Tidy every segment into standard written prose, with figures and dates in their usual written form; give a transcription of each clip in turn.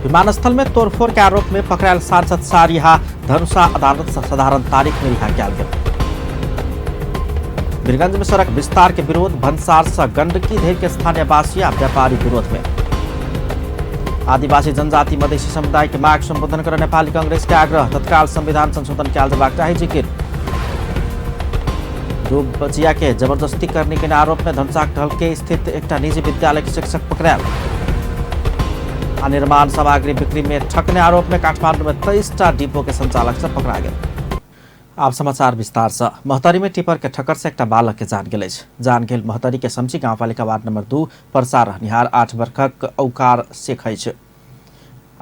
विमानस्थल में तोड़फोड़ के आरोप में पकड़ायल सांसद शाह रिहा, धनुषा अदालत से साधारण तारीख में रिहा कयल गेल। वीरगंज में सड़क विस्तार के विरोध, भंसार से गंडकी धरि के स्थानीयवासी आ व्यापारी विरोध में। आदिवासी जनजाति मधेसी समुदाय के माग संबोधन कर नेपाली कांग्रेस के आग्रह, तत्काल संविधान संशोधन कयल जेबाक चाही जिकिर। दू बचिया के जबरदस्ती करने के आरोप में धनुषाक ढलके स्थित एकटा निजी विद्यालय के शिक्षक पकड़ायल। आ निर्माण सामग्री बिक्री में ठकने आरोप में काठमांडू में 23टा डिपो के संचालक सब पकड़ा गेल। आब समाचार विस्तार से। महोत्तरी में टिपर के ठक्कर से एकटा बालक के जान गेल अछि। जान गेल महोत्तरी के समसी गाउँपालिका वार्ड नंबर 2 परसा रहनिहार 8 वर्षक औकार शेख अछि।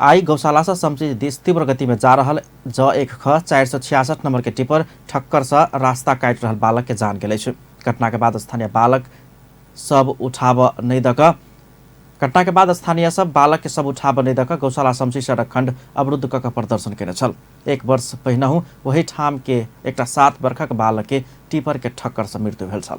आई गौशाला से समसी दिस तीव्र गति में जा रहल ज 1 ख 466 नंबर के टिपर ठक्कर से रास्ता काटि रहल बालक के जान गेल अछि। घटना के बाद स्थानीय बालक सब उठाब नहि दक घटना के बाद स्थानीय सब बालक के सब उठाब नहि दक गौशाला समसी सड़क खंड अवरुद्ध क प्रदर्शन केने छल। 1 वर्ष पहिनहु वही ठाम के एकटा 7 वर्षक बालक के टिपर के ठक्कर से मृत्यु भेल छल।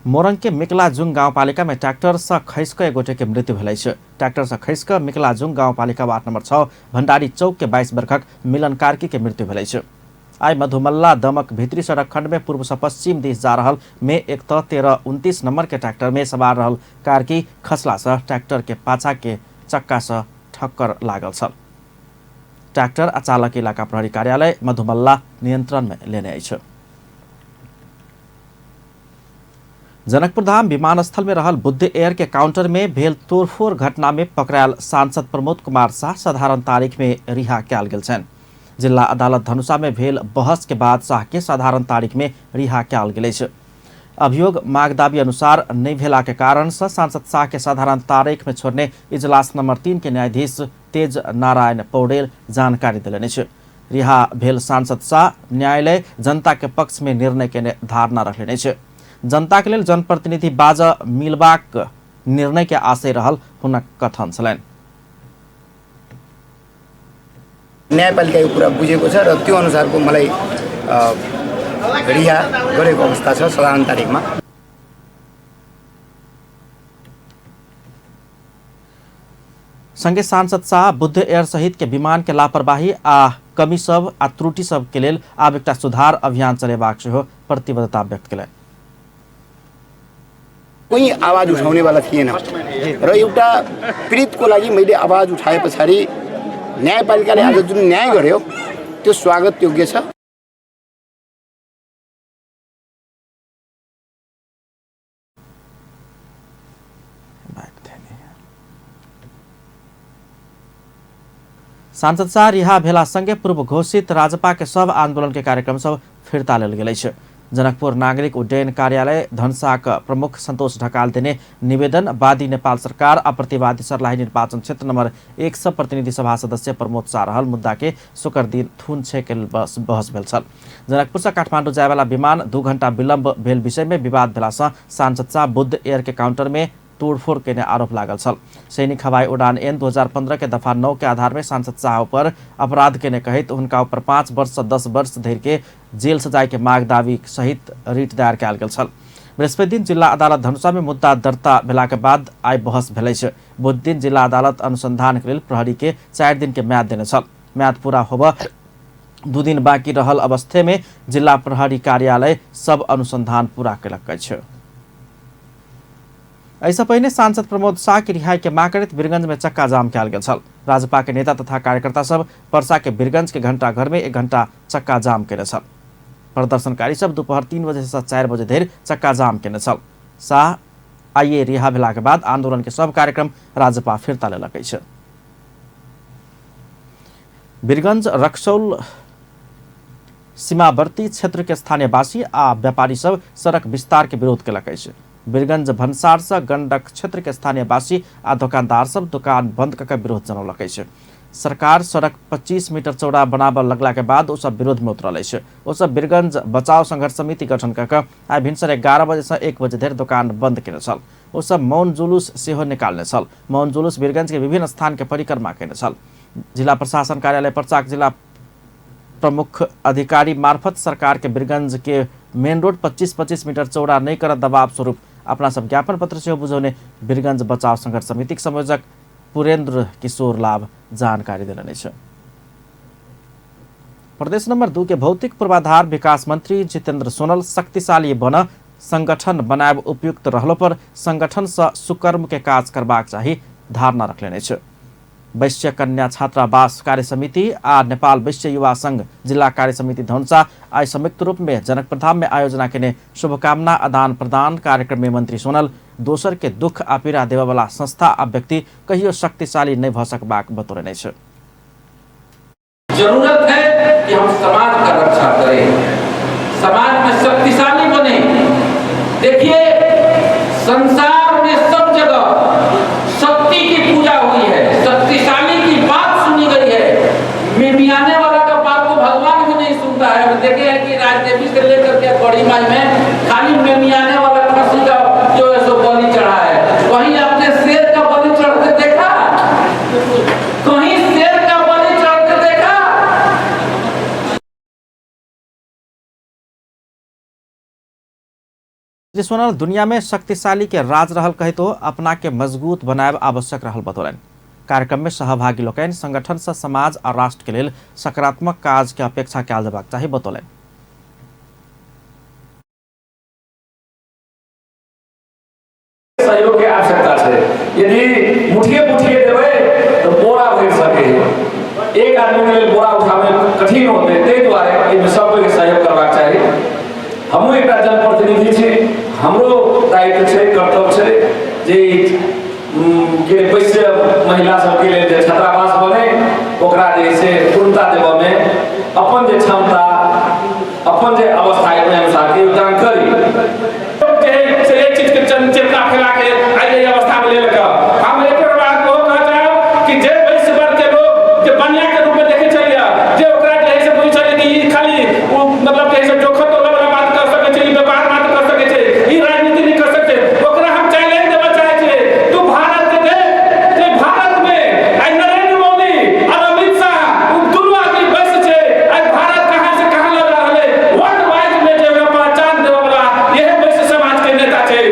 मोरंग के मिकलाजुङ गाउँपालिका में ट्रैक्टर से खसि कऽ एक गोटे के मृत्यु भेल अछि। ट्रैक्टर से खसि कऽ मिकलाजुङ गाउँपालिका वार्ड नंबर 6 भंडारी चौक के 22 वर्षक मिलन कार्की के मृत्यु भेल अछि। आई मधुमल्ला दमक भित्री सड़क खंड में पूर्व से पश्चिम दिस जा रहल में 1 त 1329 नंबर के ट्रैक्टर में सवार रहल कार्की खसला से ट्रैक्टर के पाछा के चक्का से ठक्कर लागल छल। ट्रैक्टर आ चालक इलाका प्रहरी कार्यालय मधुमल्ला नियंत्रण में लेने अछि। जनकपुरधाम विमानस्थल में रहल बुद्ध एयर के काउंटर में भेल तोड़फोड़ घटना में पकड़ायल सांसद प्रमोद कुमार शाह साधारण तारीख में रिहा कयल गेल छनि। जिला अदालत धनुषा में भेल बहस के बाद शाह के साधारण तारीख में रिहा कयल गेल अछि। अभियोग माग दावी अनुसार नहि भेला के कारण से सांसद शाह के साधारण तारीख में छोड़ने इजलास नंबर 3 के न्यायाधीश तेज नारायण पौडेल जानकारी देलनि अछि। रिहा भेल सांसद शाह न्यायालय जनता के पक्ष में निर्णय के धारणा रखलनि अछि। जनता के लेल जनप्रतिनिधि बाज मिलबाक निर्णय के आशय रहल हुनक कथन छलनि। न्यायपालिका यो कुरा बुझेको छ र त्यो अनुसारको मलाई रिहा गरेको अवस्था छ साधारण तारिकमा। संगे सांसद शाह बुद्ध एयर सहित के विमान के लापरवाही आ कमी सब आ त्रुटि सब के लेल आब एकटा सुधार अभियान चलेबाक सेहो प्रतिबद्धता व्यक्त केलनि। कोही आवाज उठाउने वाला थिएन र एउटा पीडितको लागि मैले आवाज उठाए पछाडि न्यायपालिकाले आज जुन न्याय गर्यो त्यो स्वागत योग्य छ। सांसद शाह रिहा भेला संगे पूर्व घोषित राजपा के सब आंदोलन के कार्यक्रम सब फिर्ता लेल गेल अछि। जनकपुर नागरिक उड्डयन कार्यालय धनुषाक प्रमुख संतोष ढकाल देने निवेदन वादी नेपाल सरकार आ प्रतिवादी सर्लाही निर्वाचन क्षेत्र नंबर 1 से प्रतिनिधि सभा सदस्य प्रमोद शाह रहल मुद्दा के शुक्र दिन थुन छे के बहस भेल छल। जनकपुर से काठमांडू जायवाला विमान 2 घंटा विलम्ब भेल विषय में विवाद भेला से सांसद शाह बुद्ध एयर के काउंटर में तोड़फोड़ केने आरोप लागल छल। सैनिक हवाई उड़ान एन 2015 के दफा 9 के आधार में सांसद शाह पर अपराध केने कहित हुनका ऊपर 5 वर्ष से 10 वर्ष धरि के जेल सजाय के माग दावी सहित रिट दायर कयल गेल छल। बृहस्पति दिन जिला अदालत धनुषा में मुद्दा दर्ता भेला के बाद आइ बहस भेल अछि। बुध दिन जिला अदालत अनुसंधान के लेल प्रहरी के 4 दिन के म्याद देने छल। म्याद पूरा होब 2 दिन बाँकी रहल अवस्था में जिला प्रहरी कार्यालय सब अनुसंधान पूरा केलक अछि। एहिसँ पहिने सांसद प्रमोद शाह के रिहाई के माग करैत वीरगंज में चक्का जाम कयल गेल छल। राजपा के नेता तथा कार्यकर्ता सब परसा के वीरगंज के घंटा घर में 1 घंटा चक्का जाम केने छल। प्रदर्शनकारी सब दोपहर 3 बजे से 4 बजे धरि चक्का जाम केने छल। शाह आइए रिहा भेला के बाद आंदोलन के सब कार्यक्रम राजपा फिर्ता लेलक अछि। वीरगंज रक्सौल सीमावर्ती क्षेत्र के स्थानीयवासी आ व्यापारी सब सड़क विस्तार के विरोध केलक अछि। वीरगंज भन्सार से गंडक क्षेत्र के स्थानीयवासी आ दुकानदार सब दुकान बंद कऽ विरोध जनौलक अछि। सरकार सड़क 25 मीटर चौड़ा बनाबऽ लगला के बाद ओ सब विरोध में उतरल अछि। ओ सब वीरगंज बचाओ संघर्ष समिति गठन कऽ कऽ आइ भिनसर 11 बजे से 1 बजे धरि दुकान बंद केने छल। ओ सब मौन जुलूस सेहो निकालने छल। मौन जुलूस वीरगंज के विभिन्न स्थान के परिक्रमा केने छल। जिला प्रशासन कार्यालय पर्चाक जिला प्रमुख अधिकारी मार्फत सरकार के वीरगंज के मेन रोड 25-25 मीटर चौड़ा नहीं कर दबाव स्वरूप अपना सब ज्ञापन पत्र सेहो बुझौने वीरगंज बचाव संघर्ष समितिक संयोजक पुरेन्द्र किशोर लाभ जानकारी देलनि अछि। प्रदेश नंबर 2 के भौतिक पूर्वाधार विकास मंत्री जितेंद्र सोनल शक्तिशाली बन संगठन बनायब उपयुक्त रहलो पर संगठन से सुकर्म के काज करबाक चाही धारणा रखलनि अछि। वैश्य कन्या छात्रावास कार्य समिति आ नेपाल वैश्य युवा संघ जिला कार्य समिति धनुषा आइ संयुक्त रूप में जनकपुरधाम में आयोजना केने शुभकामना आदान प्रदान कार्यक्रम में मंत्री सोनल दोसर के दुख आ पीड़ा देबयवला संस्था आ व्यक्ति कहियो शक्तिशाली नहि भऽ सकबाक बतौलनि अछि। जरूरत है कि हम समाज का रक्षा करें, समाज में शक्तिशाली बने। देखिए, संसार में सब जगह शक्ति की पूजा हुई है, शक्तिशाली की बात सुनी गई है। मिमियाने वाला का बात को भगवान भी नहीं सुनता है। हम देखे हैं कि राजदेवी से लेकर के बड़ी माई में खाली मिमियाने वाला खसी का जो है सो बलि चढ़ा है। वहीं आपने शेर का बलि चढ़ते देखा? कहीं शेर का बलि चढ़ते देखा? श्री सोनल दुनिया में शक्तिशाली के राज रहल कहितो अपना के मजबूत बनायब आवश्यक रहल बतौलनि। कार्यक्रम में सहभागी लोकनि संगठन से समाज आ राष्ट्र के लेल सकारात्मक काज के अपेक्षा कयल जेबाक चाही बतौलनि। सहयोग के आवश्यकता छै। यदि मुठिए मुठिए देबै तऽ बोरा भरि सकै है, एक आदमी के लेल बोरा उठाबै कठिन होतै, ताहि दुआरे एहिमे सबके सहयोग करबाक चाही। हमहूँ एकटा जनप्रतिनिधि छी, हमरो दायित्व छै, कर्तव्य छै जे के वैश्य महिला सबके लेल जे छात्रावास बने ओकरा जे से पूर्णता देबऽमे अपन जे क्षमता अपन जे अवस्था है ओहि अनुसार के योगदान करी। से एक चीज के चेतना फैला के आइ एहि अवस्था में लेलक। हम एक बात ओहो कह चाहब कि जे वैश्य वर्ग के लोग जे बनिया के रूप में देखे छलियै, जे ओकरा जे है से बुझै छलियै कि ई खाली ओ मतलब जे है से जोखन तोले वाला बात कर सकै छै, ई व्यापार बात कर सकै छै, ई राजनीति नहीं कर सकै छै, ओकरा हम चैलेंज देबऽ चाहै छियै। तू भारत के देख जे भारत में आइ नरेंद्र मोदी और अमित शाह उ दुनू आदमी वैश्य छै, आइ भारत कहाँ से कहाँ लऽ जा रहल है, वर्ल्ड वाइड में जे ओकरा पहचान देबऽ वाला यह वैश्य समाज के नेता छै।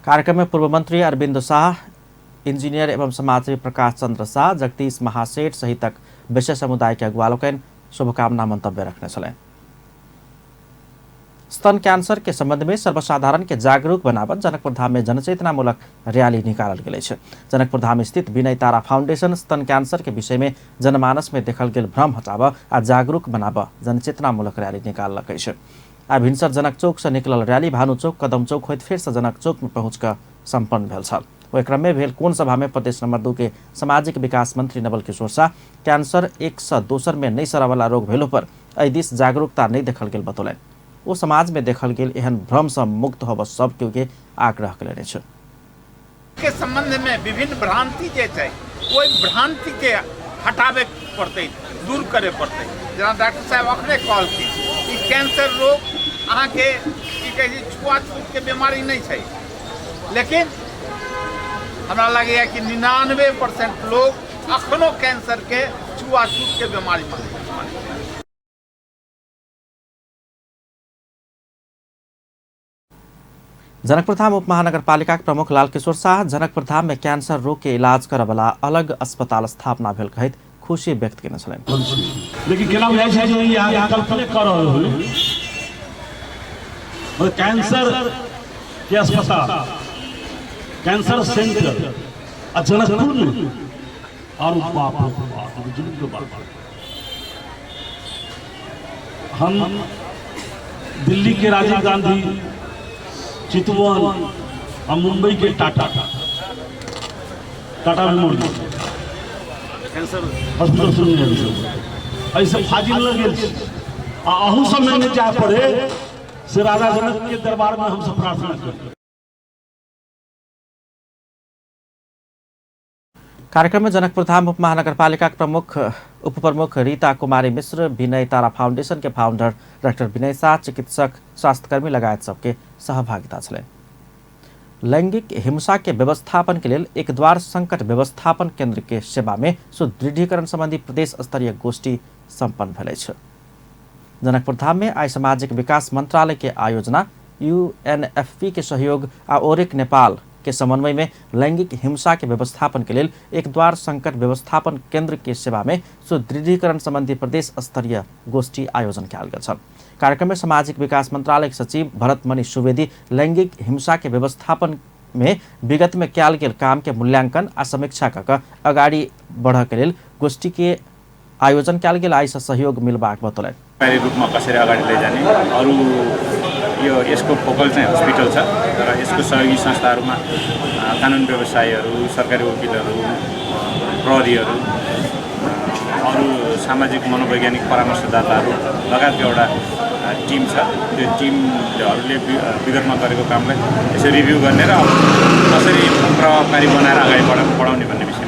कार्यक्रम में पूर्व मंत्री अरविंद शाह, इंजीनियर एवं समाजसेवी प्रकाश चंद्र शाह, जगदीश महासेठ सहितक विशेष समुदाय के अगुवा लोकनि शुभकामना मंतव्य रखने छलनि। स्तन कैंसर के संबंध में सर्वसाधारण के जागरूक बनाबत जनकपुरधाम में जनचेतनामूलक रैली निकालल गेल अछि। जनकपुरधाम स्थित विनय तारा फाउंडेशन स्तन कैंसर के विषय में जनमानस में देखल गेल भ्रम हटाब आ जागरूक बनाब जनचेतनामूलक रैली निकाललक अछि। आ भिनसर जनक चौक से निकलल रैली भानु चौक, कदम चौक होइत फेर से जनक चौक में पहुँच कऽ सम्पन्न भेल छल। ओहि क्रम में भेल कोन सभा में प्रदेश नंबर 2 के सामाजिक विकास मंत्री नवल किशोर शाह कैंसर एक से दोसर में नहि सरावला रोग भेलो पर एहि दिस जागरूकता नहि देखल गेल बतौलनि। ओ समाज में देखल गेल एहन भ्रम से मुक्त होबऽ सब केओ के आग्रह कयलनि अछि। के संबंध में विभिन्न भ्रांति जे छै ओहि भ्रांति के हटाबे पड़तै, दूर करे पड़तै। जेना डॉक्टर साहब अखने कहलखिन ई कैंसर रोग अहाँके की कहै छै छुआछूतके बीमारी नहि छै, लेकिन हमरा लगैए कि 99% लोग अखनो कैंसरके छुआछूतके बीमारी मानै छै। जनकपुरधाम उपमहानगरपालिकाक प्रमुख लालकिशोर शाह जनकपुरधाम में कैंसर रोग के इलाज करऽवला अलग अस्पताल स्थापना भेल कहैत खुशी व्यक्त केने छलनि। लेकिन केना बुझाइ छै जे ई अहाँ कल्पने कऽ रहल होइ, मतलब कैंसर के अस्पताल, कैंसर सेंटर आ जनकपुर में, और बाप रे बाप, जुलुम के बात। हम दिल्ली के राजीव गांधी, चितवन और मुंबई के टाटा टाटा मेमोरियल हॉस्पिटल सुनने ऐसे फाजिल लग गेल छी। आ अहू सबमे नहि जाय पड़े से राजा जनक के दरबार में हमसब प्रार्थना करी। कार्यक्रम में जनकपुरधाम उपमहानगरपालिका प्रमुख उपप्रमुख रीता कुमारी मिश्र, विनय तारा फाउंडेशन के फाउंडर डॉक्टर विनय शाह, चिकित्सक, स्वास्थ्यकर्मी लगायत सबके सहभागिता छलनि। लैंगिक हिंसा के व्यवस्थापन के लेल एक द्वार संकट व्यवस्थापन केंद्र के सेवा में सुदृढ़ीकरण संबंधी प्रदेश स्तरीय गोष्ठी संपन्न भेल अछि। जनकपुर धाम में आइ सामाजिक विकास मंत्रालय के आयोजना यूएनएफपी के सहयोग आ ओरिक नेपाल के समन्वय में लैंगिक हिंसा के व्यवस्थापन के लेल एक द्वार संकट व्यवस्थापन केंद्र के सेवा में सुदृढ़ीकरण संबंधी प्रदेश स्तरीय गोष्ठी आयोजन कयल गेल छल। कार्यक्रम में सामाजिक विकास मंत्रालय के सचिव भरतमणि सुवेदी लैंगिक हिंसा के व्यवस्थापन में विगत में कयल गेल काम के मूल्यांकन आ समीक्षा कऽ कऽ अगाडि बढ़ऽ के लेल गोष्ठी के आयोजन कयल गेल आइसँ सहयोग मिलबाक बतौलनि। रूपमा कसरी अगाडि लैजाने, अरू यो यसको फोकल चाहिँ हस्पिटल छ र यसको सहयोगी संस्थाहरूमा कानुन व्यवसायीहरू, सरकारी वकिलहरू, प्रहरीहरू, अरू सामाजिक मनोवैज्ञानिक परामर्शदाताहरू लगायतको एउटा टिम छ। त्यो टिमहरूले विगतमा गरेको कामलाई यसो रिभ्यू गर्ने र कसरी प्रभावकारी बनाएर अगाडि बढाउने भन्ने विषयमा।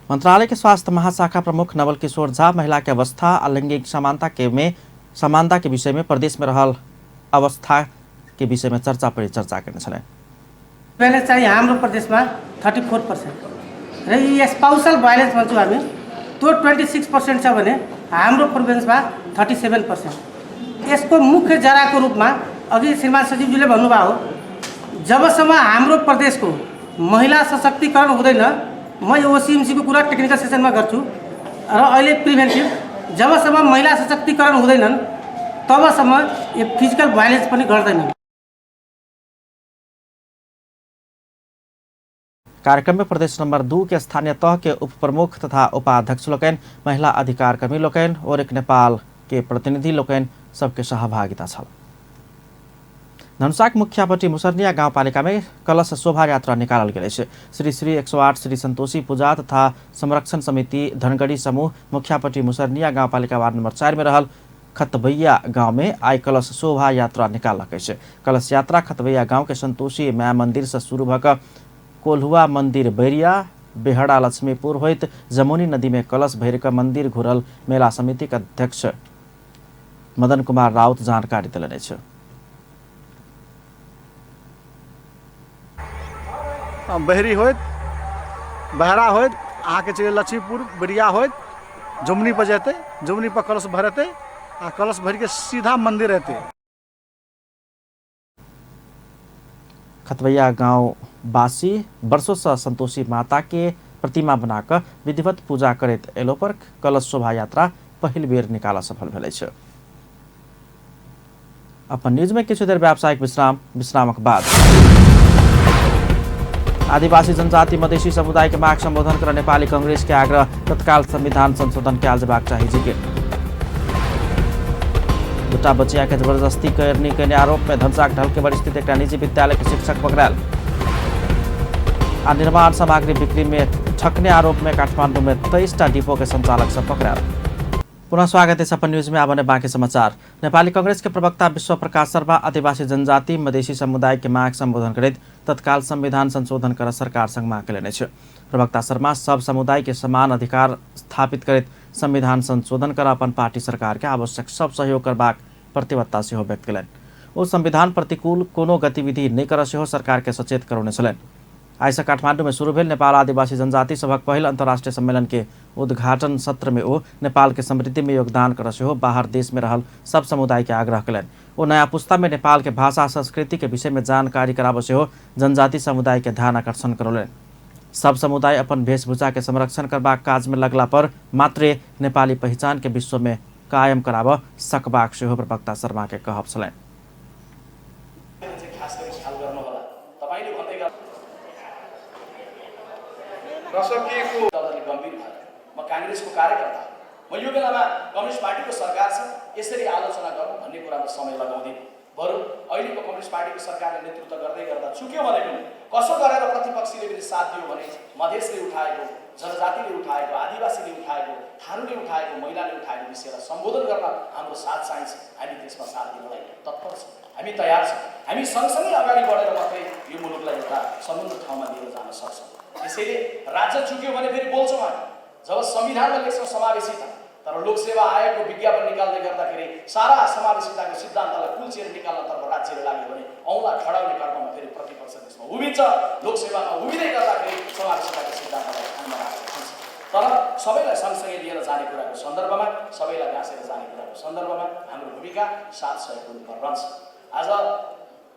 मंत्रालय के स्वास्थ्य महाशाखा प्रमुख नवल किशोर झा महिला के अवस्था आ लैंगिक समानता के विषय में प्रदेश में रहल अवस्था के विषय में चर्चा परिचर्चा करने छलै। वायलेन्स चाहिँ हाम्रो प्रदेशमा 34% र यी स्पाउसल वायलेन्स भन्छौँ हामी, त्यो 26% छ भने हाम्रो प्रोभिन्समा 37%। यसको मुख्य जराको रूपमा अघि श्रीमान सचिवज्यूले भन्नुभयो, जबसम्म हाम्रो प्रदेशको महिला सशक्तिकरण हुँदैन, म यो ओसिएमसीको कुरा टेक्निकल सेसनमा गर्छु र अहिले प्रिभेन्टिभ, जबसम्म महिला सशक्तिकरण हुँदैनन् तबसम्म यो फिजिकल भाइलेन्स पनि घट्दैन। कार्यक्रम में प्रदेश नंबर 2 के स्थानीय तह के उप प्रमुख तथा उपाध्यक्ष लोकनि, महिला अधिकार कर्मी लोकनि और एक नेपाल के प्रतिनिधि लोकनि सबके सहभागिता छल। धनुषाक मुखियापट्टी मुसरनिया गाउँपालिका में कलश शोभा यात्रा निकालल गेल अछि। श्री श्री 108 श्री संतोषी पूजा तथा संरक्षण समिति धनगढ़ी समूह मुखियापट्टी मुसरनिया गाउँपालिका वार्ड नंबर 4 में रहल खतबैया गांव में आइ कलश शोभा यात्रा निकाललक अछि। कलश यात्रा खतबैया गांव के संतोषी माय मंदिर से शुरू भऽ कऽ कोल्हुआ मंदिर बैरिया बेहड़ा लक्ष्मीपुर होइत जमुनी नदी में कलश भरि कऽ मंदिर घुरल मेला समिति के अध्यक्ष मदन कुमार राउत जानकारी देलनि अछि। बहरी होइत बहरा होइत अहाँके छै लक्ष्मीपुर बैरिया होइत जमुनी पर जेतै, जमुनी पर कलश भरेतै आ कलश भरि के सीधा मंदिर हेतै। खतबैया गांव वासी वर्षों से संतोषी माता के प्रतिमा बनाकर विधिवत पूजा करैत एलो पर कलश शोभा यात्रा पहिल बेर निकाल सफल भेल अछि। अपन न्यूज में किछु देर व्यावसायिक विश्राम, विश्रामक बाद आदिवासी जनजाति मधेसी समुदाय के माग संबोधन कर नेपाली कांग्रेस के आग्रह, तत्काल संविधान संशोधन कयल जेबाक चाही। जिकिर दूटा बचिया के जबरदस्ती करनी के आरोप में धनसाक ढलकेबर स्थित एक निजी विद्यालय के शिक्षक पकड़ायल आ निर्माण सामग्री बिक्री में ठकने आरोप में काठमांडू में 23टा डिपो के संचालक सब पकड़ायल। पुनः स्वागत है अपन न्यूज में। आब बाकी समाचार। नेपाली कांग्रेस के प्रवक्ता विश्व प्रकाश शर्मा आदिवासी जनजाति मधेसी समुदाय के माग संबोधन करैत तत्काल संविधान संशोधन कर सरकार संग माग कयलनि अछि। प्रवक्ता शर्मा सब समुदाय के समान अधिकार स्थापित करैत संविधान संशोधन कर अपन पार्टी सरकार के आवश्यक सब सहयोग करबाक प्रतिबद्धता सेहो व्यक्त कयलनि। ओ संविधान प्रतिकूल कोनो गतिविधि नहि कर सेहो सरकार के सचेत करौने छलनि। आइसँ काठमांडू में शुरू भेल नेपाल आदिवासी जनजाति सभक पहिल अंतर्राष्ट्रीय सम्मेलन के उद्घाटन सत्र में ओ नेपाल के समृद्धि में योगदान कर सेहो बाहर देश में रहल सब समुदाय के आग्रह कयलनि। ओ नया पुस्ता में नेपाल के भाषा संस्कृति के विषय में जानकारी कराबऽ सेहो जनजाति समुदाय के ध्यान आकर्षण करौलनि। सब समुदाय अपन वेशभूषा के संरक्षण करबाक काज में लगला पर मात्रे नेपाली पहिचान के विश्व में कायम कराबऽ सकबाक सेहो प्रवक्ता शर्मा के कहब छलनि। गम्भीर भएर म काङ्ग्रेसको कार्यकर्ता, म यो बेलामा कम्युनिस्ट पार्टीको सरकार छ यसरी आलोचना गर्नु भन्ने कुरामा समय लगाउँदिनँ। बरु अहिलेको कम्युनिस्ट पार्टीको सरकारले नेतृत्व गर्दै गर्दा चुक्यो भने पनि कसो गरेर प्रतिपक्षीले पनि साथ दियो भने मधेसले उठाएको, जनजातिले उठाएको, आदिवासीले उठाएको, थारूले उठाएको, महिलाले उठाएको विषयलाई सम्बोधन गर्न हाम्रो साथ चाहिन्छ। हामी त्यसमा साथ दिनलाई तत्पर छौँ, हामी तयार छौँ। हामी सँगसँगै अगाडि बढेर मात्रै यो मुलुकलाई एउटा समुन्नत ठाउँमा लिएर जान सक्छौँ। त्यसैले राज्य चुक्यो भने फेरि बोल्छौँ हामी। जब संविधानमा लेख्छौँ समावेशिता, तर लोकसेवा आयोगको विज्ञापन निकाल्दै गर्दाखेरि सारा समावेशिताको सिद्धान्तलाई कुल्चिएर निकाल्नतर्फ राज्यले लाग्यो भने औँला खडाउने कर्ममा फेरि प्रतिपक्ष त्यसमा उभिन्छ। लोकसेवामा उभिँदै गर्दाखेरि समावेशिताको सिद्धान्तलाई ध्यानमा राखेर हुन्छ। तर सबैलाई सँगसँगै लिएर जाने कुराको सन्दर्भमा, सबैलाई गाँसेर जाने कुराको सन्दर्भमा हाम्रो भूमिका साथ सहयोग हुनुपर्छ रहन्छ। आज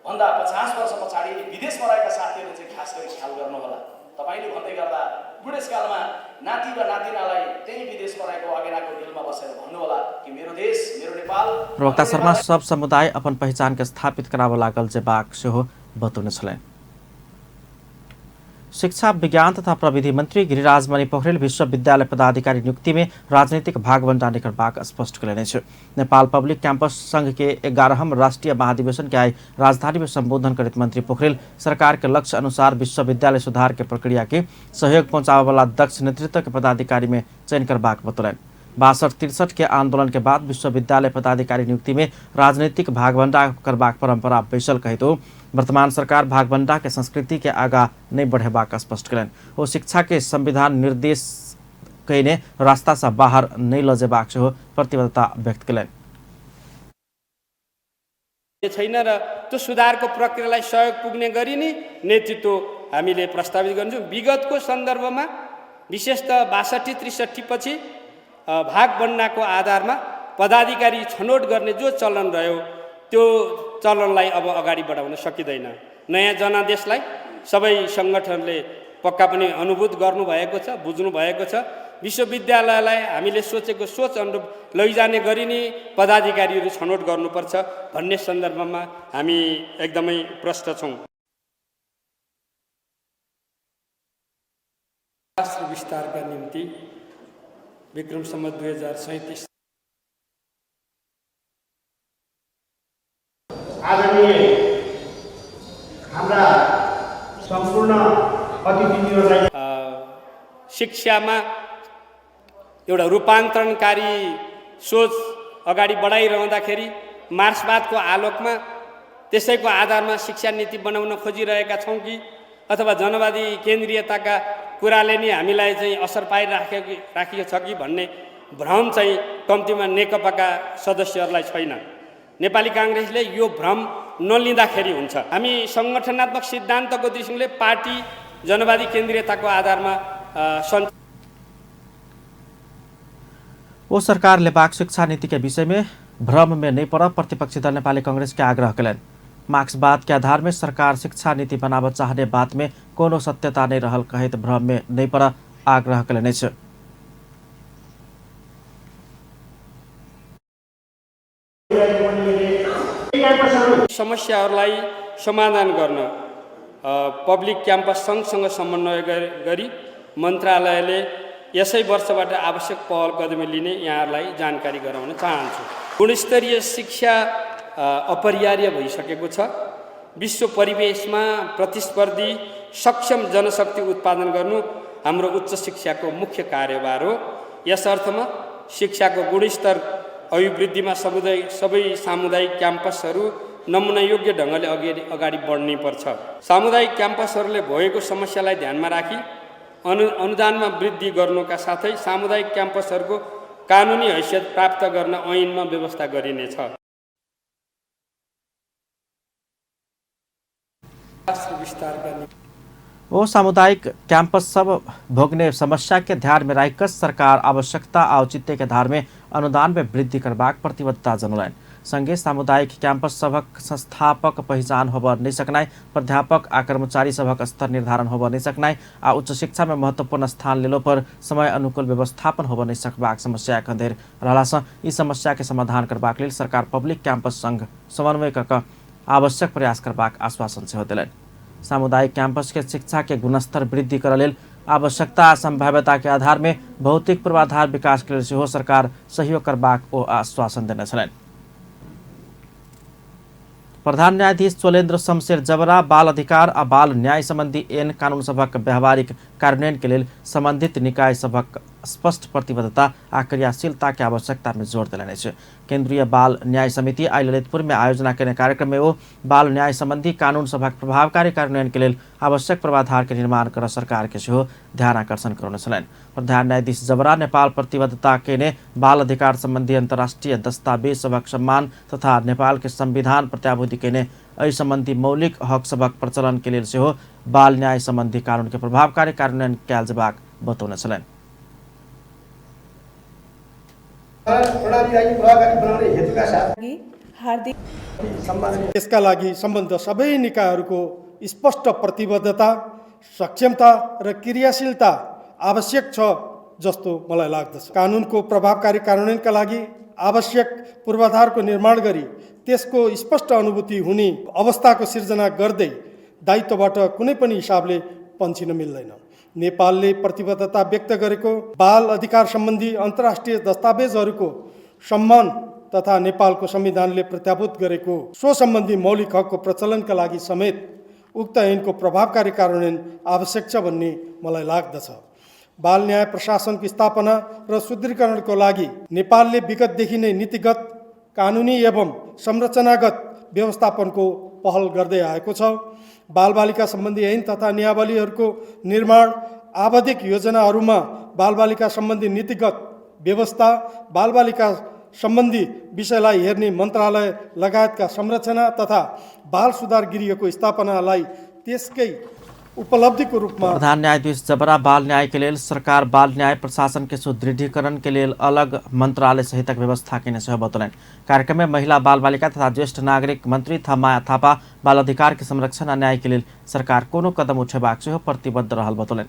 भन्दा 50 वर्ष पछाडि विदेशमा रहेका साथीहरूले चाहिँ खास गरी ख्याल गर्नुहोला। तपाईँले भन्दै गर्दा बुढेसकालमा नाति र नातिनालाई त्यही विदेशमा रहेको अगेनाको दिलमा बसेर भन्नुहोला कि मेरो देश, मेरो नेपाल। प्रवक्ता शर्मा सब समुदाय अपन पहिचान के स्थापित कराबऽ लागल जेबाक सेहो बतौने छलनि। शिक्षा विज्ञान तथा प्रविधि मंत्री गिरिराज मणि पोखरेल विश्वविद्यालय पदाधिकारी नियुक्ति में राजनीतिक भागबंटा नहि करबाक स्पष्ट कयलनि अछि। नेपाल पब्लिक कैंपस संघ के 11म राष्ट्रीय महाधिवेशन के आइ राजधानी में संबोधन करैत मंत्री पोखरेल सरकार के लक्ष्य अनुसार विश्वविद्यालय सुधार के प्रक्रिया के सहयोग पहुंचाबय वाला दक्ष नेतृत्व के पदाधिकारी में चयन करबाक बतौलनि। 62-63 के आंदोलन के बाद विश्वविद्यालय पदाधिकारी नियुक्ति में राजनीतिक भागबंटा करबाक परंपरा बैसल कहैत ओ वर्तमान सरकार भागबंटा के संस्कृति के आगा नहीं बढ़ेबाक स्पष्ट कयलनि। ओ शिक्षा के संविधान निर्देश कयने रास्ता से बाहर नहीं लऽ जेबाक सेहो प्रतिबद्धता व्यक्त कयलनि। छैन र त्यो सुधारको प्रक्रियालाई सहयोग पुग्ने गरी नै नेतृत्व हामीले प्रस्तावित गर्छौँ। विगतको सन्दर्भमा विशेष त 62-63 पछि भागबन्डाको आधारमा पदाधिकारी छनौट गर्ने जो चलन रह्यो त्यो चलनलाई अब अगाडि बढाउन सकिँदैन। नयाँ जनादेशलाई सबै सङ्गठनले पक्का पनि अनुभूत गर्नुभएको छ, बुझ्नु भएको छ। विश्वविद्यालयलाई हामीले सोचेको सोच अनुरूप लैजाने गरी नै पदाधिकारीहरू छनौट गर्नुपर्छ भन्ने सन्दर्भमा हामी एकदमै प्रष्ट छौँ। राष्ट्र विस्तारका निम्ति विक्रम सम्वत 2037 आदरणीय हाम्रा सम्पूर्ण अतिथिज्यूहरूलाई शिक्षामा एउटा रूपान्तरणकारी सोच अगाडि बढाइरहँदाखेरि मार्क्सवादको आलोकमा त्यसैको आधारमा शिक्षा नीति बनाउन खोजिरहेका छौँ कि अथवा जनवादी केन्द्रीयताका कुराले नै हामीलाई चाहिँ असर पारिराखेको छ कि भन्ने भ्रम चाहिँ कम्तीमा नेकपाका सदस्यहरूलाई छैन। नेपाली काङ्ग्रेसले यो भ्रम नलिँदाखेरि हुन्छ। हामी सङ्गठनात्मक सिद्धान्तको दृष्टिले पार्टी जनवादी केन्द्रीयताको आधारमा ओ सरकार लेबाक शिक्षा नीति के विषय में भ्रम में नहीं पड़ प्रतिपक्षी दल नेपाली कांग्रेस के आग्रह कयलनि। मार्क्सवाद के आधार में सरकार शिक्षा नीति बनाबऽ चाहने बात में कोनो सत्यता नहीं रहल कहैत भ्रम में नहीं पड़ आग्रह कयलनि अछि। समस्याहरूलाई समाधान गर्न पब्लिक क्याम्पस सङ्घसँग समन्वय गरी मन्त्रालयले यसै वर्षबाट आवश्यक पहल कदमी लिने यहाँहरूलाई जानकारी गराउन चाहन्छु। गुणस्तरीय शिक्षा अपरिहार्य भइसकेको छ। विश्व परिवेशमा प्रतिस्पर्धी सक्षम जनशक्ति उत्पादन गर्नु हाम्रो उच्च शिक्षाको मुख्य कार्यभार हो। यस अर्थमा शिक्षाको गुणस्तर अभिवृद्धिमा सबै सामुदायिक क्याम्पसहरू नमुनायोग्य ढङ्गले अगाडि बढ्नै पर्छ। सामुदायिक क्याम्पसहरूले भएको समस्यालाई ध्यानमा राखी अनुदानमा वृद्धि गर्नुका साथै सामुदायिक क्याम्पसहरूको कानुनी हैसियत प्राप्त गर्न ऐनमा व्यवस्था गरिनेछ। ओ सामुदायिक कैंपस सब भोगने समस्या के ध्यान में राखिक सरकार आवश्यकता औचित्य के आधार में अनुदान में वृद्धि करबाक प्रतिबद्धता जनौलनि। संगे सामुदायिक कैंपस सभक संस्थापक पहिचान होबऽ नहि सकनाइ, प्राध्यापक आ कर्मचारी सभक स्तर निर्धारण होबऽ नहि सकनाइ आ उच्च शिक्षा में महत्वपूर्ण स्थान लेलो पर समय अनुकूल व्यवस्थापन होबऽ नहि सकबाक समस्या एखन धरि रहलासँ ई समस्या के समाधान करबाक लेल सरकार पब्लिक कैंपस संघ समन्वय कऽ आवश्यक प्रयास करबाक आश्वासन सेहो देलनि। सामुदायिक कैंपस के शिक्षा के गुणस्तर वृद्धि करऽ लेल आवश्यकता आ संभाव्यता के आधार में भौतिक पूर्वाधार विकास के लेल सेहो सरकार सहयोग करबाक ओ आश्वासन देने छलनि। प्रधान न्यायाधीश चोलेन्द्र शमशेर जबरा बाल अधिकार आ बाल न्याय संबंधी एन कानून सभक व्यावहारिक कार्यान्वयन के लेल संबंधित निकाय सभक स्पष्ट प्रतिबद्धता आ क्रियाशीलता के आवश्यकता में जोर देलनि अछि। केंद्रीय बाल न्याय समिति आइ ललितपुर में आयोजना केने कार्यक्रम में ओ बाल न्याय संबंधी कानून सभक प्रभावकारी कार्यान्वयन के लेल आवश्यक पूर्वाधार के निर्माण कर सरकार के सेहो ध्यान आकर्षण करौने छलनि। प्रधान न्यायाधीश जबरा नेपाल प्रतिबद्धता केने बाल अधिकार संबंधी अंतर्राष्ट्रीय दस्तावेज सभक सम्मान तथा नेपाल के संविधान प्रत्याभूति केने एहि संबंधी मौलिक हक सभक प्रचलन के लेल सेहो बाल न्याय संबंधी कानून के प्रभावकारी कार्यान्वयन कयल जेबाक बतौने छलनि। यसका लागि सम्बद्ध सबै निकायहरूको स्पष्ट प्रतिबद्धता, सक्षमता र क्रियाशीलता आवश्यक छ जस्तो मलाई लाग्दछ। कानुनको प्रभावकारी कार्यान्वयनका लागि आवश्यक पूर्वाधारको निर्माण गरी त्यसको स्पष्ट अनुभूति हुने अवस्थाको सिर्जना गर्दै दायित्वबाट कुनै पनि हिसाबले पन्छिन मिल्दैन। नेपालले प्रतिबद्धता व्यक्त गरेको बाल अधिकार सम्बन्धी अन्तर्राष्ट्रिय दस्तावेजहरूको सम्मान तथा नेपालको संविधानले प्रत्याभूत गरेको सो सम्बन्धी मौलिक हकको प्रचलनका लागि समेत उक्त ऐनको प्रभावकारी कार्यान्वयन आवश्यक छ भन्ने मलाई लाग्दछ। बाल न्याय प्रशासनको स्थापना र सुदृढीकरणको लागि नेपालले विगतदेखि नै नीतिगत, कानुनी एवं संरचनागत व्यवस्थापनको पहल गर्दै आएको छ। बालबालिका सम्बन्धी ऐन तथा नियमावलीहरूको निर्माण, आवधिक योजनाहरूमा बालबालिका सम्बन्धी नीतिगत व्यवस्था, बालबालिका सम्बन्धी विषयलाई हेर्ने मन्त्रालय लगायतका संरचना तथा बाल सुधार गृहको स्थापनालाई त्यसकै उपलब्धिको रूपमा प्रधान न्यायाधीश जबरा बाल न्याय के लेल सरकार बाल न्याय प्रशासन के सुदृढ़ीकरण के लेल अलग मंत्रालय सहितक व्यवस्था केने सेहो बतौलनि। कार्यक्रम में महिला बाल बालिका तथा ज्येष्ठ नागरिक मंत्री माया थापा बाल अधिकार के संरक्षण आ न्याय के लेल सरकार कोनो कदम उठेबाक सेहो प्रतिबद्ध रहल बतौलनि।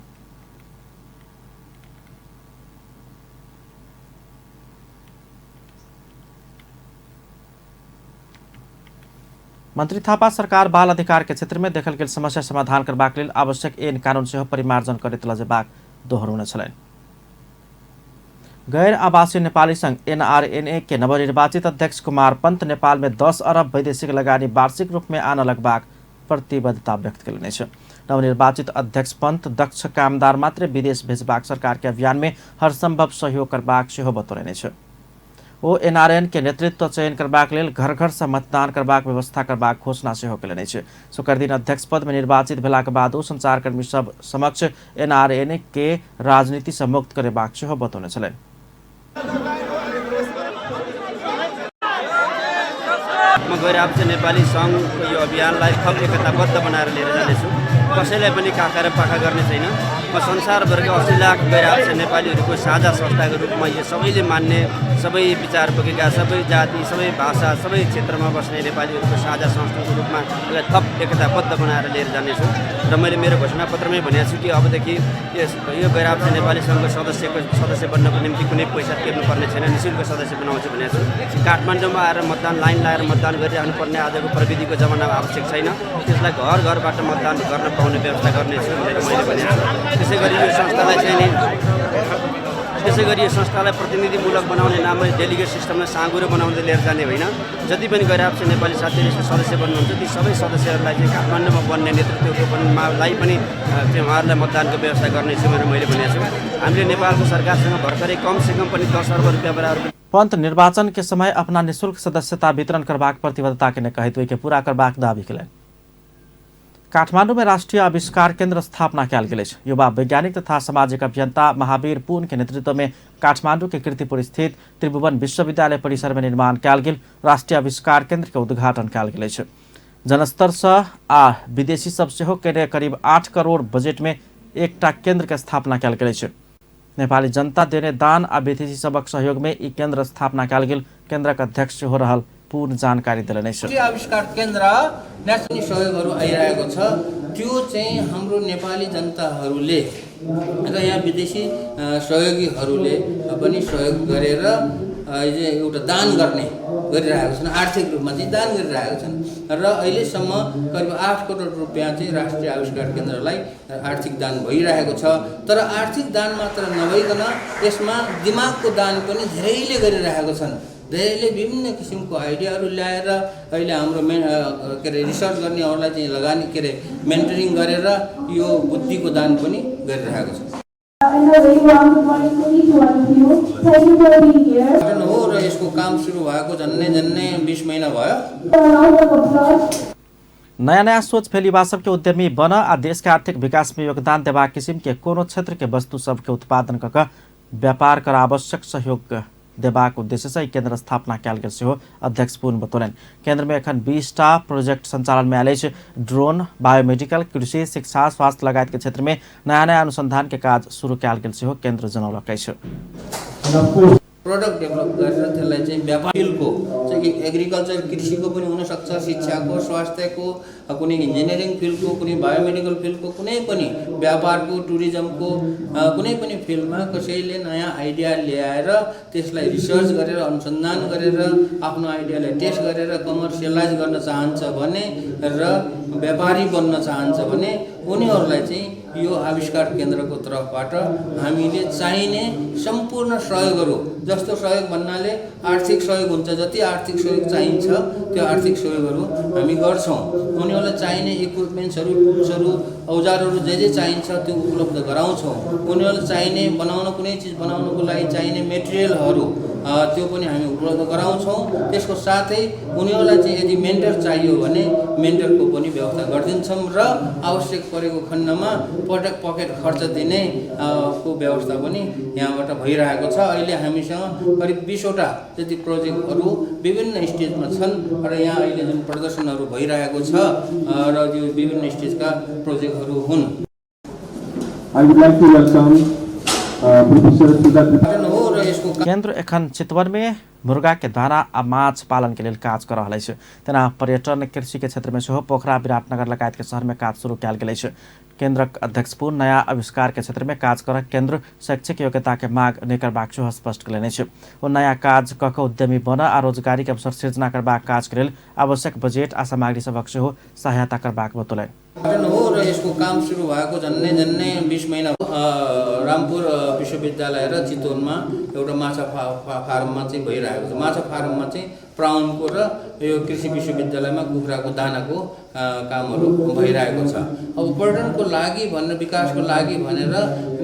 मंत्री थापा सरकार बाल अधिकार के क्षेत्र में देखल गेल समस्या समाधान करबाक लेल आवश्यक ऐन कानून सेहो परिमार्जन करैत लजेबाक दोहरौने छलनि। गैर आवासीय नेपाली संघ एनआरएनए के नवनिर्वाचित अध्यक्ष कुमार पंत नेपाल में 10 अरब वैदेशिक लगानी वार्षिक रूप में आन लगबाक प्रतिबद्धता व्यक्त कयलनि अछि। नवनिर्वाचित अध्यक्ष पंत दक्ष कामदार मात्र विदेश भेजबाक सरकार के अभियान में हर संभव सहयोग करबाक सेहो बतौलनि अछि। ओ एनआरएन के नेतृत्व चयन करबाक लेल घर घर से मतदान करबाक व्यवस्था करबाक घोषणा सेहो कयलनि अछि। शुक्र दिन अध्यक्ष पद में निर्वाचित भेलाक बाद ओ संचारकर्मी सब समक्ष एनआरएन के राजनीति से मुक्त करेबाक सेहो बतौने छलनि। म गैर आवासीय नेपाली सङ्घको यो अभियानलाई थप एकताबद्ध बनाएर लिएर जानेछु। कसैलाई पनि काखा र पाखा गर्ने छैन। म संसारभरका 80 लाख गैर आवासीय नेपालीहरूको साझा संस्थाको रूपमा यो सबैले मान्ने, सबै विचार बोकेका, सबै जाति, सबै भाषा, सबै क्षेत्रमा बस्ने नेपालीहरूको साझा संस्थाको रूपमा यसलाई थप एकताबद्ध बनाएर लिएर जानेछु। र मैले मेरो घोषणापत्रमै भनेको छु कि अबदेखि यो गैर आवासीय नेपाली सङ्घको सदस्य बन्नको निम्ति कुनै पैसा तिर्नुपर्ने छैन, निःशुल्क सदस्य बनाउँछु भनेको छु। काठमाडौँमा आएर मतदान लाइन लगाएर मतदान गरिराख्नु पर्ने आजको प्रविधिको जमानामा आवश्यक छैन। त्यसलाई घर घरबाट मतदान गर्न पाउने व्यवस्था गर्नेछु भनेर मैले भनेको छु। त्यसै गरी यो संस्थालाई चाहिँ नि त्यसै गरी यो संस्थालाई प्रतिनिधिमूलक बनाउने नाममा डेलिगेट सिस्टमलाई साँगुरो बनाउँदै लिएर जाने होइन। जति पनि गैर आवासीय नेपाली साथीहरू यसको सदस्य बन्नुहुन्छ ती सबै सदस्यहरूलाई चाहिँ काठमाडौँमा बन्ने नेतृत्वको लाई पनि उहाँहरूलाई मतदानको व्यवस्था गर्नेछु भनेर मैले भनेको छु। हामीले नेपालको सरकारसँग भर्खरै कमसेकम पनि 10 अर्ब रुपियाँ बराबर पंत निर्वाचन के समय अपना निःशुल्क सदस्यता वितरण करबाक प्रतिबद्धता के कहैत ओहि के पूरा करबाक दावी कयलनि। काठमाडौँ में राष्ट्रीय आविष्कार केंद्र स्थापना कयल गेल अछि। युवा वैज्ञानिक तथा सामाजिक अभियंता महावीर पुन के नेतृत्व में काठमाडौँ के कीर्तिपुर स्थित त्रिभुवन विश्वविद्यालय परिसर में निर्माण कयल गेल राष्ट्रीय आविष्कार केंद्र के उद्घाटन कयल गेल अछि। जनस्तर सँ आ विदेशी सब सेहो केने करीब 8 करोड़ बजट में एकटा केंद्र के स्थापना कयल गेल अछि। नेपाली जनता देने दान आ विदेशी सबक सहयोग में ई केंद्र स्थापना कयल गेल केंद्रक अध्यक्ष सेहो रहल पूर्ण जानकारी देलनि अछि। आविष्कार केन्द्र नेसनल सहयोगहरू आइरहेको छ, त्यो चाहिँ हाम्रो नेपाली जनताहरूले र यहाँ विदेशी सहयोगीहरूले पनि सहयोग गरेर एउटा दान गर्ने गरिरहेको छन्, आर्थिक रूपमा चाहिँ दान गरिरहेको छन्। र अहिलेसम्म करिब 8 करोड रुपियाँ चाहिँ राष्ट्रिय आविष्कार केन्द्रलाई आर्थिक दान भइरहेको छ। तर आर्थिक दान मात्र नभइकन यसमा दिमागको दान पनि धेरैले गरिरहेको छन्। धेरैले विभिन्न किसिमको आइडियाहरू ल्याएर अहिले हाम्रो के अरे रिसर्च गर्नेहरूलाई चाहिँ लगानी के अरे मेन्टरिङ गरेर यो बुद्धिको दान पनि गरिरहेको छ। And a very warm good morning to each one of you. Thank you for being here. हो र यसको काम सुरु भएको झन्डै झन्डै 20 महिना भयो। A round of applause. नयाँ नयाँ सोच फैलीबा सबके उद्यमी बन आ देश के आर्थिक विकास में योगदान देबाक किसिम के कोनो क्षेत्र के वस्तु सबके उत्पादन कऽ व्यापार कर आवश्यक सहयोग देबाक उद्देश्य से ई केंद्र स्थापना कयल गेल सेहो अध्यक्ष पुन बतौलनि। केंद्र में एखन 20टा प्रोजेक्ट संचालन में आयल अछि। ड्रोन, बायोमेडिकल, कृषि, शिक्षा, स्वास्थ्य लगायत के क्षेत्र में नयाँ नयाँ अनुसंधान के काज शुरू कयल गेल सेहो केंद्र जनौलक अछि। प्रोडक्ट डेभलप गरेर त्यसलाई चाहिँ व्यापार फिल्डको चाहिँ एग्रिकल्चर कृषिको पनि हुनसक्छ, शिक्षाको, स्वास्थ्यको, कुनै इन्जिनियरिङ फिल्डको, कुनै बायोमेडिकल फिल्डको, कुनै पनि व्यापारको, टुरिज्मको, कुनै पनि फिल्डमा कसैले नयाँ आइडिया ल्याएर त्यसलाई रिसर्च गरेर अनुसन्धान गरेर आफ्नो आइडियालाई टेस्ट गरेर कमर्सियलाइज गर्न चाहन्छ भने र व्यापारी बन्न चाहन्छ भने उनीहरूलाई चाहिँ यो आविष्कार केन्द्रको तर्फबाट हामीले चाहिने सम्पूर्ण सहयोगहरू, जस्तो सहयोग भन्नाले आर्थिक सहयोग हुन्छ, जति आर्थिक सहयोग चाहिन्छ त्यो आर्थिक सहयोगहरू हामी गर्छौँ। उनीहरूलाई चाहिने इक्विपमेन्ट्सहरू, टुल्सहरू, औजारहरू जे जे चाहिन्छ त्यो उपलब्ध गराउँछौँ। उनीहरूलाई चाहिने बनाउन कुनै चिज बनाउनको लागि चाहिने मेटेरियलहरू त्यो पनि हामी उपलब्ध गराउँछौँ। त्यसको साथै उनीहरूलाई चाहिँ यदि मेन्टर चाहियो भने मेन्टरको पनि व्यवस्था गरिदिन्छौँ र आवश्यक परेको खण्डमा पटक पकेट खर्च दिने को व्यवस्था पनि यहाँबाट भइरहेको छ। अहिले हामीसँग करिब 20वटा जति प्रोजेक्टहरू विभिन्न स्टेजमा छन् र यहाँ अहिले जुन प्रदर्शनहरू भइरहेको छ र यो विभिन्न स्टेजका प्रोजेक्टहरू हुन्। I would like to welcome Professor Sudha Tripathi. हो र यसको केंद्र एखन चितवन में मुर्गा के दाना आ माछ पालन के लेल काज कर रहल अछि। तेना पर्यटन कृषि के क्षेत्र में सेहो पोखरा, विराटनगर लगायत के शहर में काज शुरू कयल गेल अछि। केंद्रक अध्यक्ष पुन नया आविष्कार के क्षेत्र में काज कर केंद्र शैक्षिक योग्यता के माग नहि करबाक सेहो स्पष्ट कयलनि अछि। ओ नया काज कऽ कऽ उद्यमी बन आ रोजगारी के अवसर सृजना करबाक काज के लेल आवश्यक बजेट आ सामग्री सभक सेहो सहायता करबाक बतौलनि। हो र यसको काम सुरु भएको झन्डै झन्डै 20 महिना रामपुर विश्वविद्यालय र चितवनमा एउटा माछा फार्ममा चाहिँ भइरहेको छ। माछा फार्ममा चाहिँ प्राउनको र यो कृषि विश्वविद्यालयमा कुखुराको दानाको कामहरू भइरहेको छ। अब पर्यटनको लागि भनेर, विकासको लागि भनेर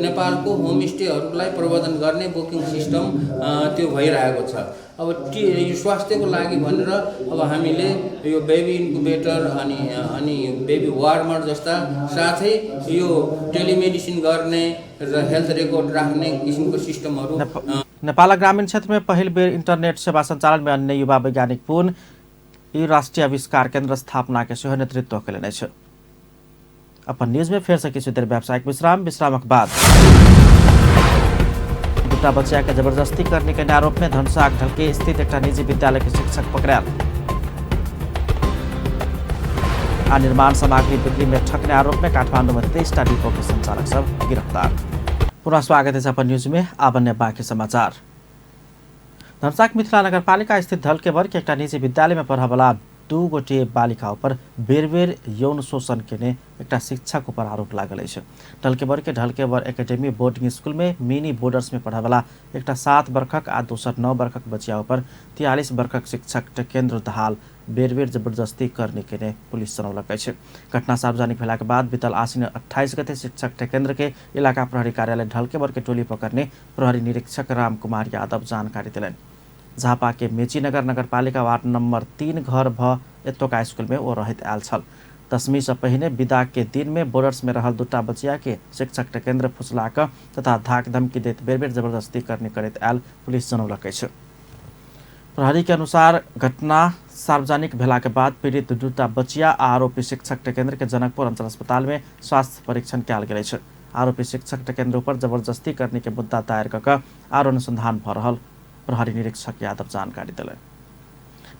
नेपालको होमस्टेहरूलाई प्रवर्धन गर्ने बुकिङ सिस्टम त्यो भइरहेको छ। अब यो स्वास्थ्यको लागि भनेर अब हामीले यो बेबी इन्क्युबेटर अनि अनि बेबी वार्मर जस्ता साथै यो टेलिमेडिसिन गर्ने र हेल्थ रेकर्ड राख्ने किसिमको सिस्टमहरू। नेपाल ग्रामीण क्षेत्र में पहिल बेर इंटरनेट सेवा संचालन में अन्य युवा वैज्ञानिक पुन ई राष्ट्रीय आविष्कार केंद्र स्थापना के सेहो नेतृत्व कयलनि अछि। अपन न्यूज में फेर से किछु देर व्यावसायिक विश्राम, विश्रामक बाद दूटा बच्चा के जबरदस्ती करने के आरोप में धनसाक ढलके स्थित एकटा निजी विद्यालय के शिक्षक पकड़ायल आ निर्माण सामग्री बिक्री में ठकने आरोप में काठमांडू में 23टा डिपो के संचालक सब गिरफ्तार। पुनः स्वागत है अपन न्यूज में। आब अन्य बाकी समाचार। धनसाक मिथिला नगरपालिका स्थित ढलकेबर के एकटा निजी विद्यालय में पढ़यवला 2 गोटे बालिका उपर बेर बेर यौन शोषण केने एकटा शिक्षक उपर आरोप लागल अछि। ढलकेबर के ढलकेबर एकेडमी बोर्डिंग स्कूल में मिनी बोर्डर्स में पढ़यवला एकटा 7 बरखक आ दोसर 9 बरखक बचिया उपर 43 बरखक शिक्षक टेकेन्द्र दहाल बेर बेर जबरदस्ती करने केने पुलिस जनौलक अछि। घटना सार्वजनिक भेलाक बाद बीतल आश्विन 28 गते शिक्षक टेकेन्द्र के इलाका प्रहरी कार्यालय ढलकेबर के टोली पकड़ने प्रहरी निरीक्षक राम कुमार यादव जानकारी देलनि। झापा के मेचीनगर नगरपालिका वार्ड नंबर 3 घर भ एतुका स्कूल में ओ रहैत आयल छल। 10वीं से पहिने विदा के दिन में बोर्डर्स में रहल दूटा बचिया के शिक्षक टेकेन्द्र फुसला कऽ तथा धाक धमकी दैत बेर बेर जबरदस्ती करने करैत आयल पुलिस जनौलक अछि। प्रहरी के अनुसार घटना सार्वजनिक भेला के बाद पीड़ित दूटा बचिया आ आरोपी शिक्षक टेकेन्द्र के जनकपुर अंचल अस्पताल में स्वास्थ्य परीक्षण कयल गेल अछि। आरोपी शिक्षक टेकेन्द्र पर जबरदस्ती करने के मुद्दा दायर कऽ कऽ आरो अनुसंधान भऽ रहल प्रहरी निरीक्षक यादव जानकारी देलनि।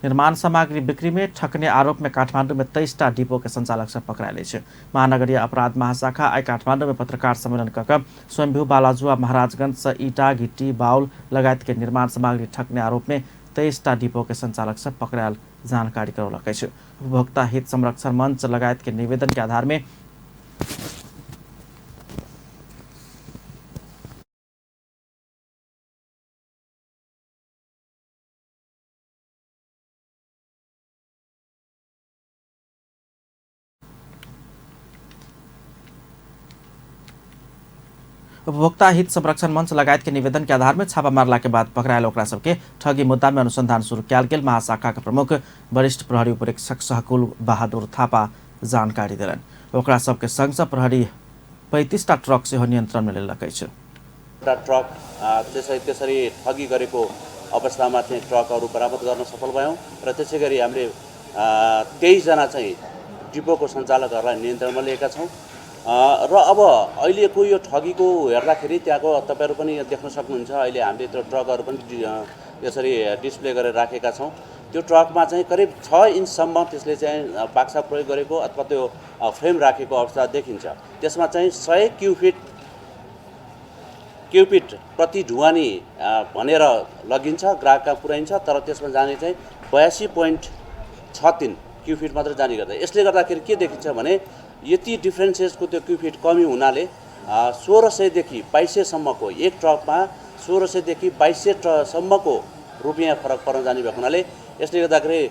निर्माण सामग्री बिक्री में ठकने आरोप में काठमांडू में 23टा डिपो के संचालक सब पकड़ायल अछि। महानगरीय अपराध महाशाखा आइ काठमांडू में पत्रकार सम्मेलन कऽ कऽ स्वयंभू बालाजुआ महाराजगंज से ईटा, गिट्टी, बाउल लगायत के निर्माण सामग्री ठकने आरोप में 23टा डिपो के संचालक सब पकड़ायल जानकारी करौलक अछि। उपभोक्ता हित संरक्षण मंच लगायत के निवेदन के आधार में उपभोक्ता हित संरक्षण मंच लगायत के निवेदन के आधार में छापा मारला के बाद पकड़ायल ओकरा सबके ठगी मुद्दा में अनुसंधान शुरू कयल गेल महाशाखा के प्रमुख वरिष्ठ प्रहरी उपरीक्षक सहकुल बहादुर थापा जानकारी देलनि। ओकरा सबके संग से प्रहरी 35टा ट्रक सेहो नियंत्रण में लेलक अछि। ट्रक त्यसरी ठगी गरेको अवस्थामा चाहिँ ट्रकहरू बरामद गर्न सफल भयौँ र त्यसै गरी हामीले 23 जना चाहिँ डिपोको सञ्चालकहरूलाई नियन्त्रणमा लिएका छौँ। र अब अहिलेको यो ठगीको हेर्दाखेरि त्यहाँको तपाईँहरू पनि देख्न सक्नुहुन्छ, अहिले हामीले त्यो ट्रकहरू पनि यसरी डिस्प्ले गरेर राखेका छौँ। त्यो ट्रकमा चाहिँ करिब 6 इन्चसम्म त्यसले चाहिँ बाक्सा प्रयोग गरेको अथवा त्यो फ्रेम राखेको अवस्था देखिन्छ। त्यसमा चाहिँ 100 क्युपिट प्रति ढुवानी भनेर लगिन्छ, ग्राहकका पुर्याइन्छ, तर त्यसमा जाने चाहिँ 82.63 क्युफिट मात्र जाने गर्दा यसले गर्दाखेरि के देखिन्छ भने यति डिफ्रेन्सेसको त्यो क्युफिट कमी हुनाले 1600 देखि 2200 सम्मको एक ट्रकमा 1600 देखि 2200 सम्मको रुपियाँ फरक पर्न जाने भएको हुनाले यसले गर्दाखेरि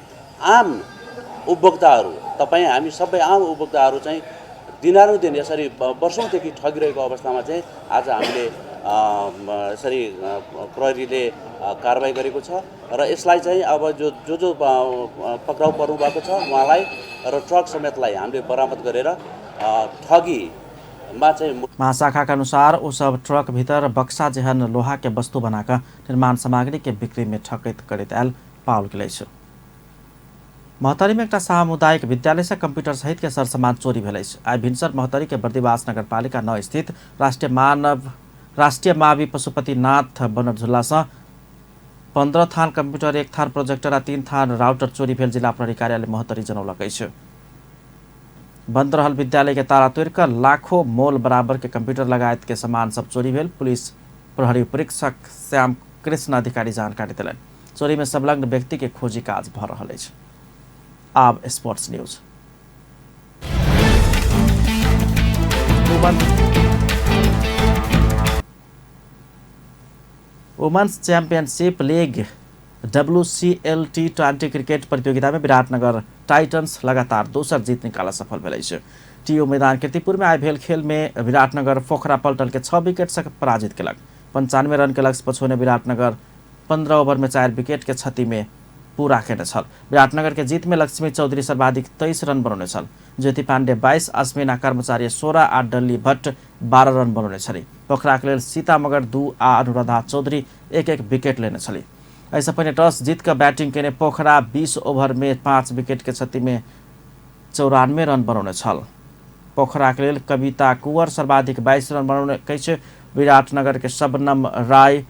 आम उपभोक्ताहरू, तपाईँ हामी सबै आम उपभोक्ताहरू चाहिँ दिनानुदिन यसरी वर्षौँदेखि ठगिरहेको अवस्थामा चाहिँ आज हामीले यसरी प्रहरीले कारवाही गरेको छ र यसलाई चाहिँ अब जो जो जो पक्राउ पर्नु भएको छ उहाँलाई र ट्रक समेतलाई हामीले बरामद गरेर ठगीमा चाहिँ। महाशाखाका अनुसार ओ सब ट्रक भीतर बक्सा जेहन लोहा के वस्तु बनाकर निर्माण सामग्री के बिक्री में ठकैत करैत आयल पाओल गेल अछि। महोत्तरी में एक सामुदायिक विद्यालय से कंप्यूटर सहित के सरसामान चोरी भेल अछि। आइ भिनसर महोत्तरी के बर्दिवास नगरपालिका 9 स्थित राष्ट्रिय मावि पशुपतिनाथ बनरझुल्ला से 15 थान कंप्यूटर, 1 थान प्रोजेक्टर आ 3 थान राउटर चोरी भेल जिला प्रहरी कार्यालय महोत्तरी जनौलक अछि। बंद रहल विद्यालय के ताला तोड़ि कऽ लाखों मोल बराबर के कंप्यूटर लगायत के सामान सब चोरी भेल पुलिस प्रहरी उपरीक्षक श्याम कृष्ण अधिकारी जानकारी देलनि। चोरी में संलग्न व्यक्ति के खोजी काज भऽ रहल अछि। आब sports news. Women's championship league WCL T20 cricket प्रतियोगिता में विराटनगर टाइटन्स लगातार दोसर जीत निकाल सफल भेल अछि। टीयू मैदान कीर्तिपुर में आइ भेल खेल में विराटनगर पोखरा पल्टन के 6 विकेट से पराजित केलक। 95 रन के लक्ष्य पछोने विराटनगर 15 ओवर में 4 विकेट के क्षति में पूरा केने छल। विराटनगर के जीत में लक्ष्मी चौधरी सर्वाधिक 23 रन बनौने छल। ज्योति पाण्डे 22, अश्विना कर्मचारी 16 आ डल्ली भट्ट 12 रन बनौने छली। पोखराक लेल सीता मगर 2 आ अनुराधा चौधरी 1-1 विकेट लेने छली। एहिसँ पहिने टॉस जीत कऽ बैटिंग केने पोखरा 20 ओवर में 5 विकेट के क्षति में 94 रन बनौने छल। पोखराक लेल कविता कुंवर सर्वाधिक 22 रन बनौने अछि। विराटनगर के शबनम राय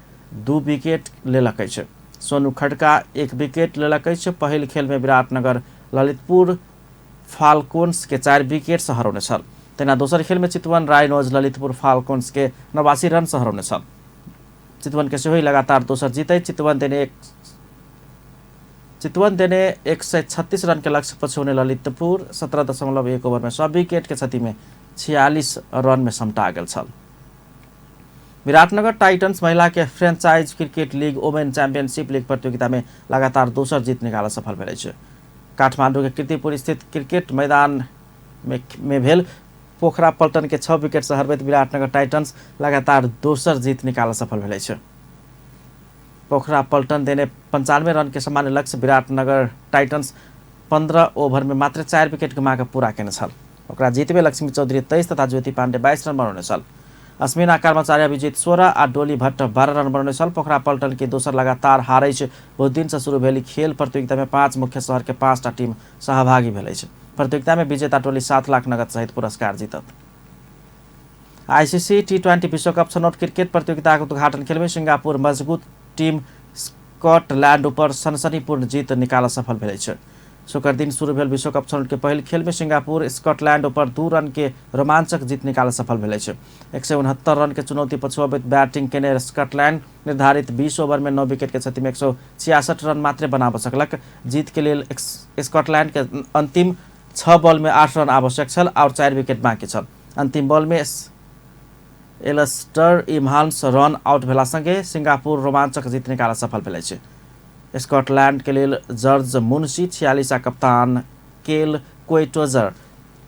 2 विकेट लेलक अछि। सोनू खड़का 1 विकेट लेलक अछि। पहिल खेल में विराटनगर ललितपुर फाल्कोन्स के 4 विकेट से हरौने छल। तहिना दोसर खेल में चितवन राइनोज ललितपुर फाल्कोन्स के 89 रन से हरौने छल। चितवन के सेहो लगातार दोसर जीत। चितवन देने 136 रन के लक्ष्य पछौने ललितपुर 17.1 ओवर में 100 विकेट के क्षति में 46 रन में समटा गेल छल। विराटनगर टाइटन्स महिला के franchise cricket league women championship league प्रतियोगिता में लगातार दोसर जीत निकाल सफल भेल अछि। काठमांडू के कीर्तिपुर स्थित क्रिकेट मैदान में भेल पोखरा पल्टन के 6 विकेट से हरबैत विराटनगर टाइटन्स लगातार दोसर जीत निकाल सफल भेल अछि। पोखरा पल्टन देने 95 रन के सामान्य लक्ष्य विराटनगर टाइटन्स 15 ओवर में मात्र 4 विकेट गुमा कऽ पूरा केने छल। ओकरा जीत में लक्ष्मी चौधरी 23 तथा ज्योति पाण्डे 22 रन बनौने छल। अश्विना कर्मचारी अभिजीत 16 आ डोली भट्ट 12 रन बनौने छल। पोखरा पल्टन के दोसर लगातार हार अछि। बहुत दिन से शुरू भेल खेल प्रतियोगिता में 5 मुख्य शहर के 5टा टीम सहभागी भेल अछि। प्रतियोगिता में विजेता टोली 7 लाख नगद सहित पुरस्कार जीतत। आईसीसी T20 विश्वकप छनौट क्रिकेट प्रतियोगिता के उद्घाटन खेल में सिंगापुर मजबूत टीम स्कॉटलैंड ऊपर सनसनीपूर्ण जीत निकाल सफल भेल अछि। शुक्र दिन शुरू भेल विश्वकप छनौट के पहिल खेल में सिंगापुर स्कॉटलैंड ऊपर 2 रन के रोमांचक जीत निकाल सफल भेल अछि। 169 रन के चुनौती पछुअबैत बैटिंग केने स्कॉटलैंड निर्धारित 20 ओवर में 9 विकेट के क्षति में 166 रन मात्रे बनाब सकलक। जीत के लेल स्कॉटलैंड के अंतिम 6 बॉल में 8 रन आवश्यक छल और 4 विकेट बाँकी छल। अंतिम बॉल में एलस्टर इभान्स रन आउट भेला संगे सिंगापुर रोमांचक जीत निकाल सफल भेल अछि। स्कॉटलैंड के लेल जॉर्ज मुंशी 46 आ कप्तान केल कोइटोजर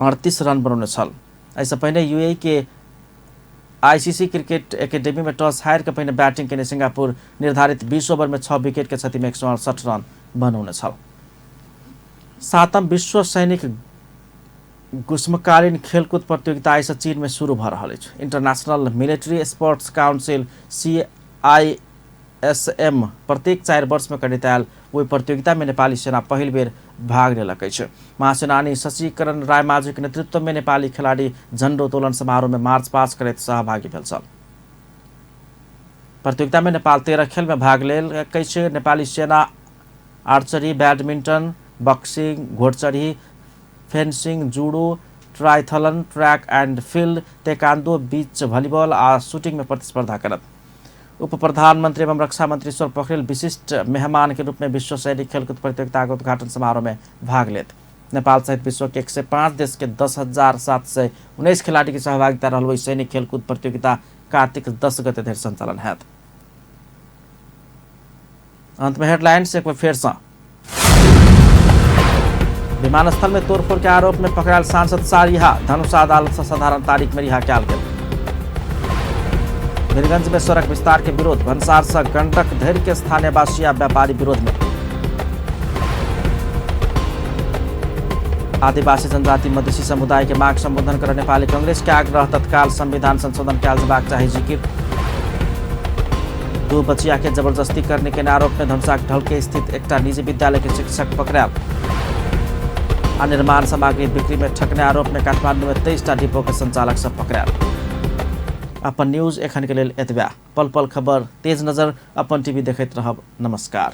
38 रन बनौने छल। एहिसँ पहिने यूएई के आईसीसी क्रिकेट एकेडमी में टॉस हार के पहिने बैटिंग केने सिंगापुर निर्धारित 20 ओवर में 6 विकेट के क्षति में 168 रन बनौने छल। सातम विश्व सैनिक ग्रीष्मकालीन खेलकूद प्रतियोगिता आइ से चीन में शुरू भ रहल अछि। International military sports council CISM प्रत्येक 4 वर्ष में करैत आयल ओहि प्रतियोगिता में नेपाली सेना पहिल बेर भाग लेलक अछि। महासेनानी शशिकरण रायमाझी के नेतृत्व में नेपाली खिलाड़ी झण्डोत्तोलन समारोह में मार्च पास करैत सहभागी भेल छल। प्रतियोगिता में नेपाल 13 खेल में भाग लेलक अछि। नेपाली सेना आर्चरी, बैडमिंटन, बक्सिंग, घोड़चढ़ी, fencing, judo, triathlon, track and field, taekwondo, beach volleyball आ शूटिंग में प्रतिस्पर्धा करत। उप प्रधानमंत्री एवं रक्षा मंत्री ईश्वर पोखरेल विशिष्ट मेहमान के रूप में विश्व सैनिक खेलकूद प्रतियोगिता के उद्घाटन समारोह में भाग लेत। नेपाल सहित विश्व के 105 देश के 10,719 खिलाड़ी के सहभागिता रहल ओहि सैनिक खेलकूद प्रतियोगिता कार्तिक 10 गते धरि संचालन हैत। अंत में हेडलाइंस एक बार फेर से। विमानस्थल में तोड़फोड़ के आरोप में पकड़ायल सांसद शाह रिहा, धनुषा अदालत से साधारण तारीख में रिहा कयल गेल। वीरगंज में सड़क विस्तार के विरोध, भन्सार से गंडक धरि के स्थानीयवासी आ व्यापारी विरोध में। आदिवासी जनजाति मधेसी समुदाय के मांग संबोधन कर नेपाली कांग्रेस के आग्रह, तत्काल संविधान संशोधन कयल जेबाक चाही जिकिर। 2 बचिया के जबरदस्ती करने के आरोप में धनुषा ढलके स्थित एकटा निजी विद्यालय के शिक्षक पकड़ायल। आ निर्माण सामग्री बिक्री में ठकने आरोप में काठमांडू में 23टा डिपो के संचालक सब पकड़ायल। अपन न्यूज एखन के लेल एतबा। पल पल खबर, तेज नजर, अपन टीवी देखैत रहब। नमस्कार।